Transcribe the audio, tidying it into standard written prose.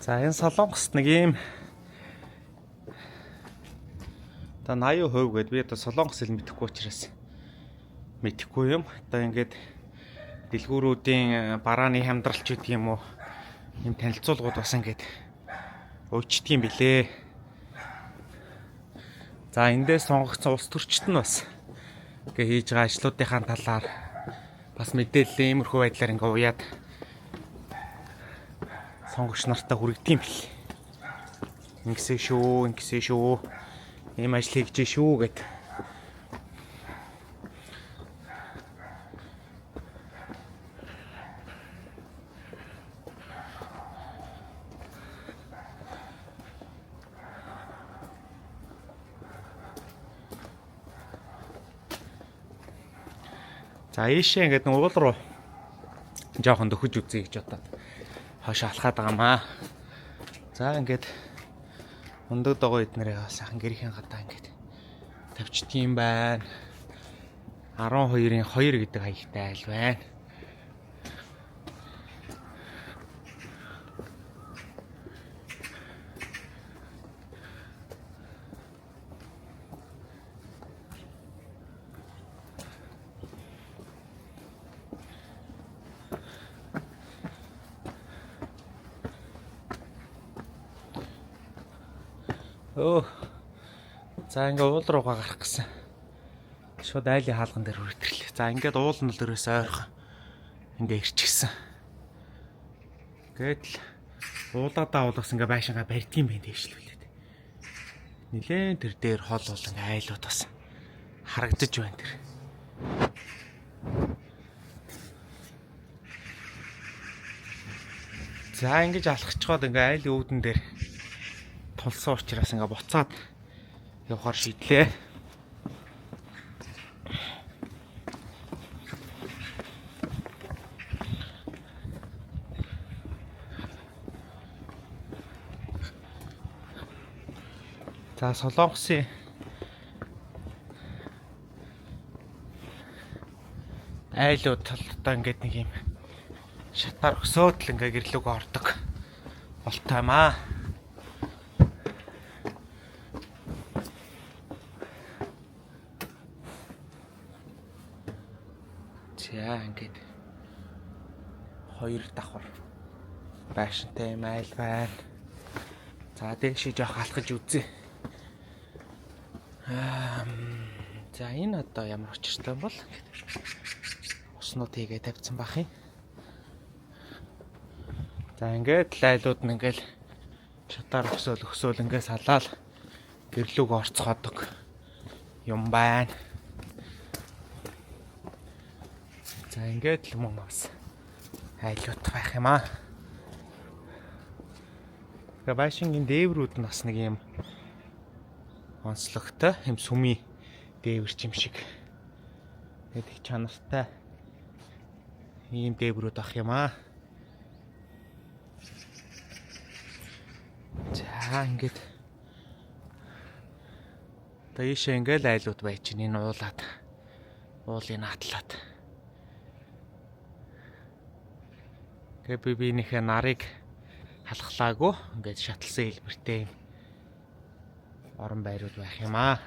За энэ Солонгост нэг ийм одоо 80% гээд би одоо Солонгос хэл мэдэхгүй учраас мэдэхгүй юм. Одоо ингээд дэлгүүрүүдийн барааны хамдралч гэдэг юм уу, ийм танилцуулгууд бас ингээд уйчдаг юм билээ. За эндээс сонгогдсон улс төрчид нь бас ингээ хийж байгаа ажлуудынхаа талаар бас мэдээлэл иймэрхүү байдлаар ингээ уяад сонгогч нартаа хүргэдэг юм бэл. Ингэсэн шүү, ингэсэн шүү. Ийм ажил хийж шүү гэд. За ийшээ ингээд нэг уул руу жоохон дөхөж үзье гэж бодоод хойш алхаад байгаамаа. За ингээд ундаг догоо эднэрээ сайхан гэрхийн гадаа ингээд тавьчихдаг юм байна. 12-ын 2 гэдэг хаягтай айл байна. Өө. За ингээ уул руугаа гарах гэсэн. Шууд айлын хаалган дээр хүртэрлээ. За ингээд уул нь л өрөөс ойрхон ингээ ирчихсэн. Ингээд л уулаадаа уулаас ингээ байшингаа барьдгийм байх дэвшлүүлээд. Нилээн тэр дээр хол бол ингээ айлууд бас харагдаж байна тэр. За ингэж алхачгаад ингээ айлын үүдэн дээр тулсан учраас ингээ буцаад явахар шийдлээ. За Солонгосын айлууд талдаа ингээд нэг юм шатаар өсөөд л ингээ гэрлүүг ордог болтой юм аа. За ингээд хоёр давхар байшинтай юм айл байна. За дээшээ жоох алхаж үзье. За энэ одоо ямар учиртай юм бол ингээд уснууд хийгээ тавьсан байх юм. За ингээд л айлууд нь ингээд шатаар өсөөл өсөөл ингээд салаал гэрлүүг орцгоодог юм байна. За ингээд л мөн бас айлууд байх юм аа. Тэгээ байшингийн дээврүүд нь бас нэг юм онцлогтой юм сүмийн дээвэр юм шиг. Тэгээд их чанартай ийм дээврүүд ах юм аа. За ингээд одоо ийшээ ингээд айлууд байж чинь энэ уулаад уулын натлаад. Тэгээ би биенийхээ нарыг халахлаагүй ингээд шаталсан хэлбэртэй юм орон байрууд байх юм аа.